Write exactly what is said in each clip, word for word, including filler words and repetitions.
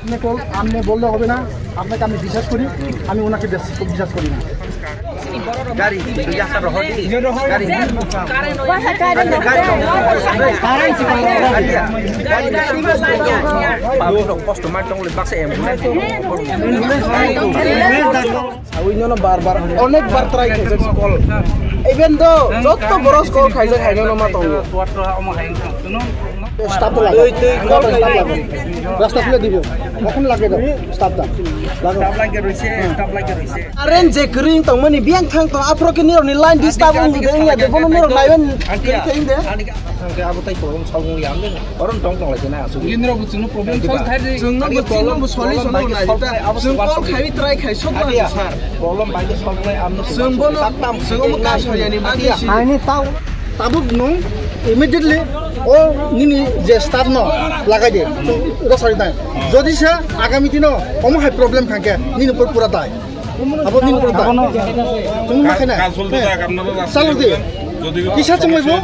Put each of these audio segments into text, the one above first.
আপনি কল, আপনি বললে হবে না, আপনাকে আমি বিশ্বাস করি, আমি ওনাকে বেশ-, বিশ্বাস করি না। গাড়ি, দুই হাজার রহদি, গাড়ি। গাড়ি, গাড়ি। Pablo, posto mal tong le baksa em. Oino no bar bar, onek bar try khaijak call. Even though jotto borok call khaijak haino no ma tongo. Staff to laga. Twi, twi, call staff laga. Rasta khule dibo. Okhon lage daw. Staff da. Laga. Staff lage roise, staff lage roise. Current je kwrwi tongmani biyang thang tong, aphro khe nirokni line disturb wng de wngya de, bono nirok naiben kwrwi khe wng de. Ang khe abo tai problem solve wngya ang de. Oron tong tong lai khe na asuk. Indra bo chwngno problem solve khai de. Chwngno bo chwngno bo solution nai ta. Chwng call khai try khai sok ma sir. Problem bai khe solve nai amno. Chwng bono, chwng omo ka soyani bagwi si. Aini tau. Tabuk nung immediately o nini je staff no lagai de, rosari dai. Jodi se agami dino omo hai problem khangke nini pur pura dai. Abo nini pur dai. Tumung ma khena. Kasul to da kamna da. Saluk de. Kisa chumai bo.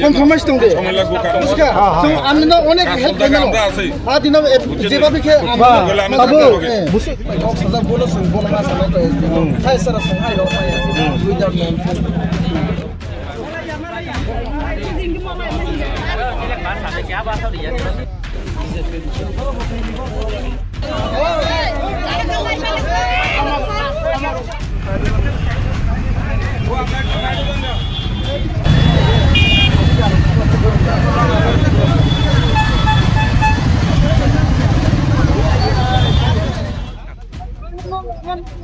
Compromise tong de. Buska. Tum amno onek help khena. Ha dino jeba bikhe. Abo. Busi. Kok saja bolo sung bolo ma sana to. Hai sara sung hai ro. Without name.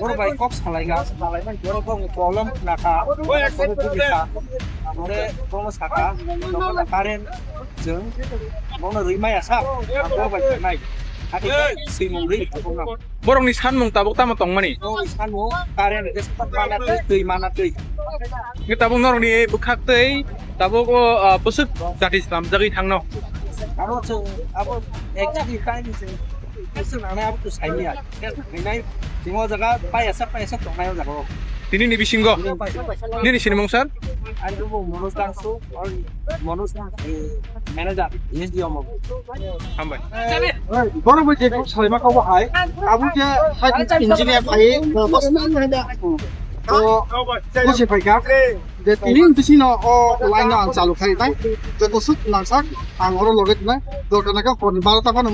Borok bai kok salai ga, salai man borok bong problem na kha, borok bong kha, ore bong saka, bong na karen, jeng, bong na rui maya sa, borok bai nai, hati sui mung rui, bong na. Borok ni sanmung tabuk tamo tong mani? Borok ni sanmung karen, mana tui, tui mana tui. Ngi tabuk norok ni bwkhak tui, tabuk o, ah, bwswk jati slam jagwi thang no. Abo chwng, abo actually time is, is nang abo to sai ya. Nai, timo jaga pai asa, pai asa tongnai o jaga o. Tini ni bisingo. Tini pai asa, pai asa. Nini sinimung sir? Ani bo Manoj Dangsu, or Manoj, eh, manager, S D O mo. Hambai. Borok bo je kok salai ma kok bo hai. Abo je hai engineer phai. O, o se phai ka. Je tini bisino o line no ang chalu khai nai. Je kusuk nangsak ang oro loge tunai. Dorkar na ka phone baro ta phano.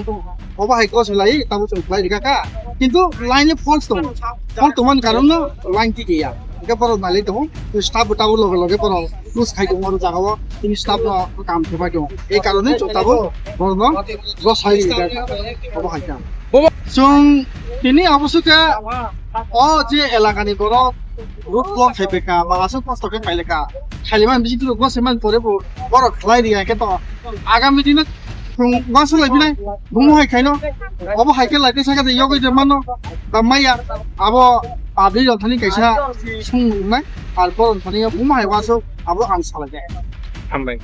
Obo hai kos lai, tamo chwng khlai rikha kha. Kintu line ni fault tong. Fault tongmani karon no line thik ya. Hingke borok nalai tongo. Staff bo tabuk loge loge borok use khai tongo oro jaga o. Tini staff no kam khe pai tongo. Ei karone chwng tabuk borok no rosai rikha kha. Obo hai kha. Chwng tini abo sukha o je elaka ni borok road block khai phaikha, ba aswk kosto khe pailekha. Khailaimani bisingtwi road block saiman pore bo borok khlai rikha khe to. Agami dino chwng uansuk lai phinai, bumo hai khaino, obo hai khe lai khe sakha de yogwi de mano, ta maya, abo public rok thani kaisa sung nai, ar borok thani bumo hai uansuk abo ang salai de. Hambai.